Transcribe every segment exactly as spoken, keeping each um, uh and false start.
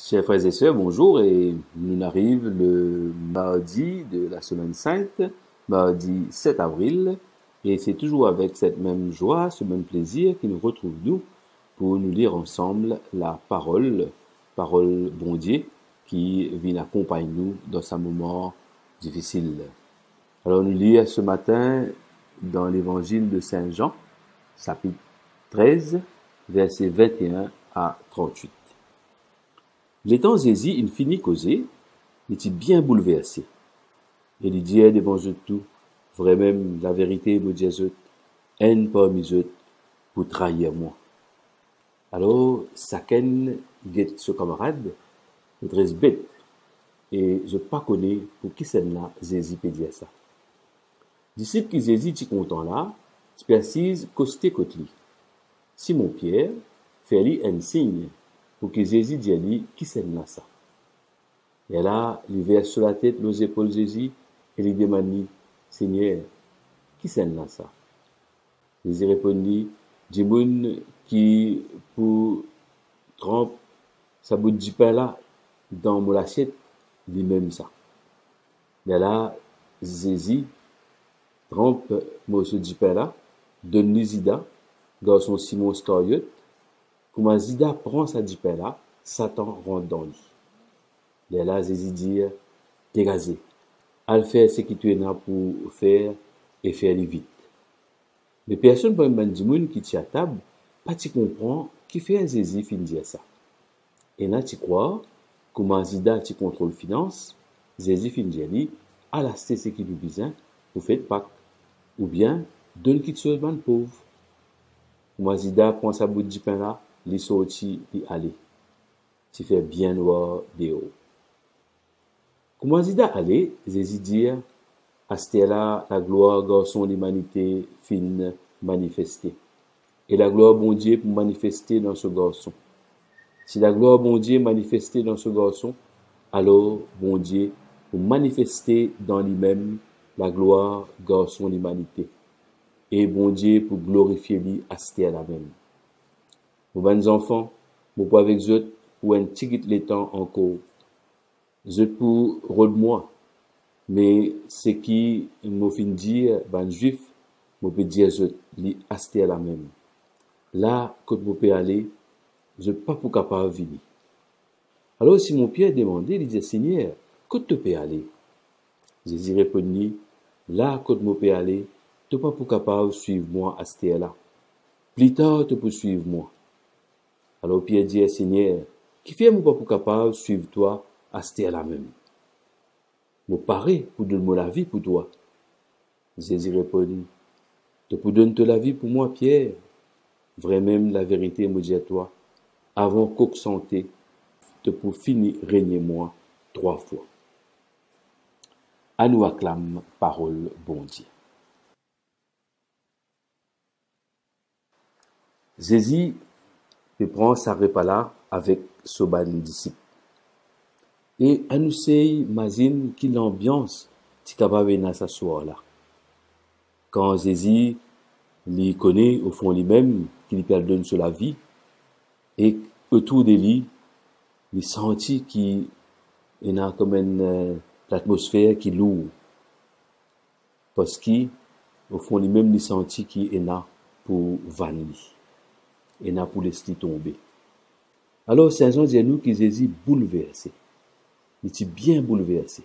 Chers frères et sœurs, bonjour, et nous arrive le mardi de la Semaine Sainte, mardi sept avril, et c'est toujours avec cette même joie, ce même plaisir que nous retrouvons pour nous lire ensemble la parole, parole Bondie, qui vient accompagner nous dans ce moment difficile. Alors nous lire ce matin dans l'évangile de Saint Jean, chapitre treize, versets vingt et un à trente-huit. Letan Zezi inn fini koze, li ti bien boulverse. E li dir devan zot tou, "Vremem, laverite mo dir zot, enn parmi zot pou trair mwa." Alor, sakenn get so kamarad, zot res bet, e zot pa kone pou kisannla Zezi pe dir sa. Disip ki Zezi ti kontan la, ti pe asiz koste kot li. Simon Pier fer li enn sign pou ki Zezi dir li kisannla sa. Lerla li vers so latet lor zepol Zezi e li demann li, "Segner, kisannla sa?" Zezi reponn li, "Dimoun ki pou tranp sa bout dipin la dan mo lasiet, limem sa." Lerla Zezi tranp morso dipin la, donn li Zida, garson Simon Iskariot. Kouma Zida pran sa dipin la, Satan rant dan li. Lerla Zezi dir, "Degaze, al fer seki to ena pou fer e fer li vit." Me personn parmi bann dimoun ki ti atab pa ti konpran kifer Zezi finn dir sa. Ena ti krwar, kouma Zida ti kontrol finans, Zezi finn dir li, "Al aste seki nou bizin pou fet Pak, oubien donn kiksoz bann pov." Kouma Zida pran sa bout dipin la, li sorti, li ale. Ti fer bien nwar deor. Kouma Zida ale, Zezi dir, "Asterla laglwar Garson Limanite finn manifeste, e laglwar Bondie pou manifeste dan so Garson. Si laglwar Bondie manifeste dan so Garson, alor Bondie pou manifeste dan limem laglwar Garson Limanite, e Bondie pou glorifie li asterlamem. Mo bann zanfan, mo pou avek zot pou enn tigit letan ankor. Zot pou rod mwa, me seki mo finn dir bann Zwif, mo pe dir zot li asterlamem. La kot mo pe ale, zot pa pou kapav vini." Alor Simon Pier demande, li dir, "Segner, kot to pe ale?" Zezi reponn li, "La kot mo pe ale, to pa pou kapav swiv mwa asterla. Plitar to pou swiv mwa." Alor Pier dir, "Segner, kifer mo pa pou kapav swiv twa asterlamem? Mo pare pou donn mo lavi pou twa." Zezi reponn, "To pou donn to lavi pou mwa, Pier? Vremem, laverite mo dir twa, avan kok sante, to pou fini renie mwa trwa fwa." Anou aklam parol Bondie. Zezi pe pran sa repa la avek so bann disip. E anou sey mazinn ki lanbians ti kapav ena sa swar la. Kan Zezi, li kone o fon limem ki li pe al donn so lavi, e otour de li, li santi ki ena kouma enn, eh, latmosfer ki lour. Parski, o fon limem, li santi ki ena pou vann li, ena pou les li tonbe. Alor, Sin Zan dir nou ki Zezi boulverse. Li ti bien boulverse.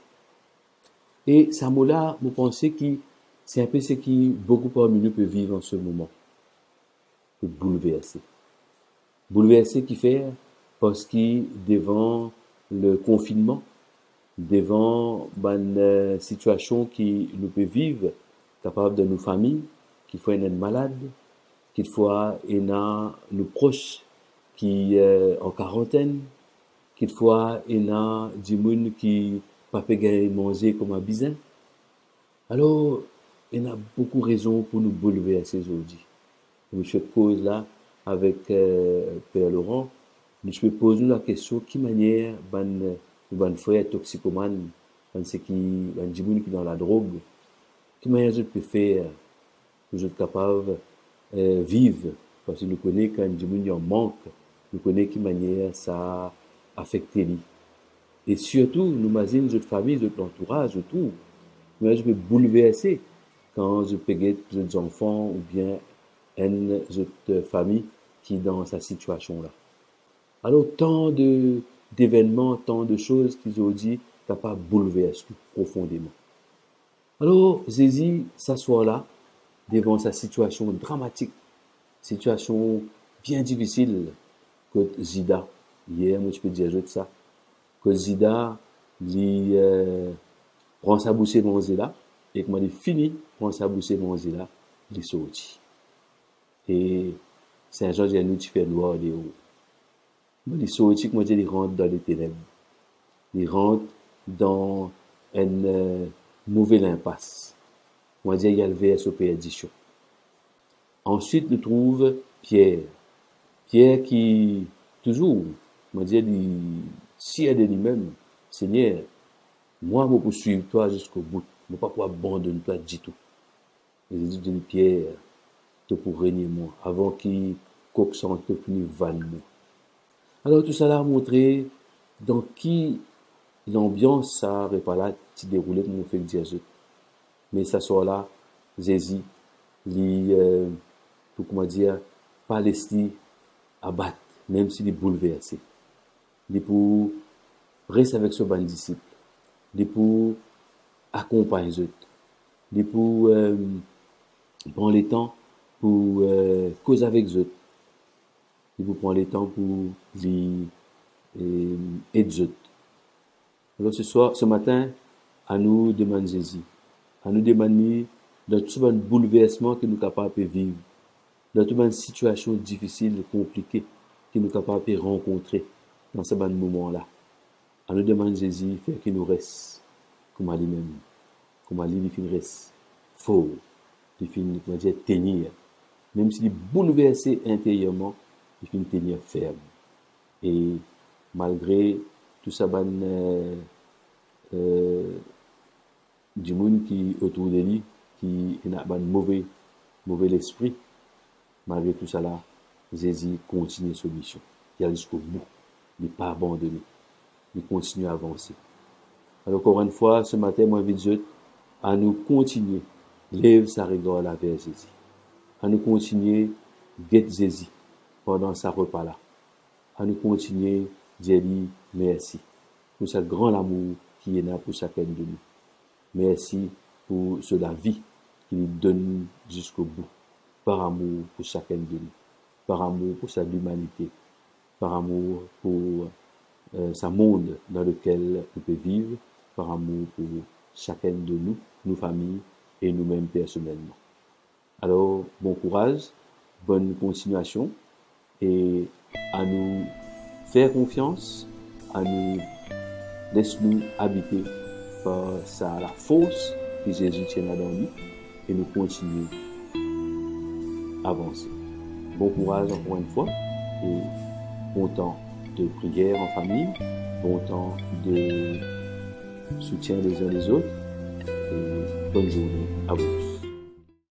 E sa mo la, mo panse ki se inpe seki boukou parmi nou pe viv an se moman. Boulverse. Boulverse kifer? Parski devan le konfinnman, devan bann, eh, sitiasion ki nou pe viv, kapav dan nou fami, kikfwa ena enn malad, kikfwa ena nou pros ki, eh, an karantenn, kikfwa ena dimoun ki pa pe gagn manze kouma bizin. Alor, ena boukou rezon pou nou boulverse zordi. Nou ti pe koz la avek, eh, Per Laurent, nou ti pe poz nou lakestion, ki manier bann, nou bann frer toksikomann, bann seki, bann dimoun ki dan ladrog, ki manier zot pe fer pou zot kapav, eh, viv? Parski nou kone kan enn dimoun li an mank, nou kone ki manier sa afekte li. E sirtou, nou mazinn zot fami, zot lantouraz otour, nou mazinn zot pe boulverse kan zot pe get zot zanfan oubien enn zot, eh, fami ki dan sa sitiasion la. Alor, tan de, devennman, tan de soz ki zordi kapav boulvers nou profondeman. Alor, Zezi, sa swar la, devan sa sitiasion dramatik, sitiasion bien difisil, kot Zida, yer mo ti pe dir zot sa, kot Zida, li, eh, pran sa bouse manze la, e kouma li fini pran sa bouse manze la, li sorti. E Sin Zan dir nou ti fer nwar deor. Me li sorti, kouma dir, li rant dan leteneb. Li rant dan enn, eh, move linpas. Kouma dir, li al ver so perdision. Answit, nou trouv Pier. Pier ki touzour, kouma dir, li sir de limem, Segner, mwa, mo pou swiv twa ziska bout, mo pa pou abandonn twa ditou. E Zezi dir li, Pier, to pou renie mwa avan ki kok sant to fini vann mwa. Alor, tousala montre dan ki lanbians sa repa la ti deroule, kouma mo fek dir zot. Me sa swar la, Zezi, li, eh, pou, kouma dir, pa les li abat, mem si li boulverse. Li pou res avek so bann disip. Li pou akonpagn zot. Li pou, eh, pran letan pou, eh, koz avek zot. Li pou pran letan pou li, eh, ed zot. Alor, se swar, se matin, anou demann Zezi. Anou demann li, dan tou sa bann boulversman ki nou kapav pe viv, dan tou bann sitiasion difisil, konplike ki nou kapav pe rankontre dan sa bann moman la, anou demann Zezi fer ki nou res kouma limem, kouma li, li finn res for, li finn, kouma dir, tenir. Mem si li boulverse interierman, li finn tenir ferm. E malgre tou sa bann, eh, eh, dimoun ki otour de li, ki ena bann move, move lespri, malgre tousala, Zezi kontigne so mision. Li al ziska bout. Li pa abandone. Li kontigne avanse. Alor, ankor enn fwa, se matin, mo invit zot, anou kontigne lev sa regar la ver Zezi. Anou kontigne get Zezi pandan sa repa la. Anou kontigne dir li mersi pou sa gran lamour ki ena pou sakenn de nou. Mersi pou so lavi ki li donn ziska bout, par amour pou sakenn de nou, par amour pou sa limanite, par amour pou, eh, sa mond dan lekel nou pe viv, par amour pou sakenn de nou, nou fami e noumem personelman. Alor, bon kouraz, bonn kontignasion, e anou fer konfians, anou les nou abite par sa lafors ki Zezi ti ena dan li, e nou kontigne avanse. Bon kouraz ankor enn fwa, e bon tan de priyer an fami, bon tan de soutien les uns les autres, e bonn zourne a vous tous.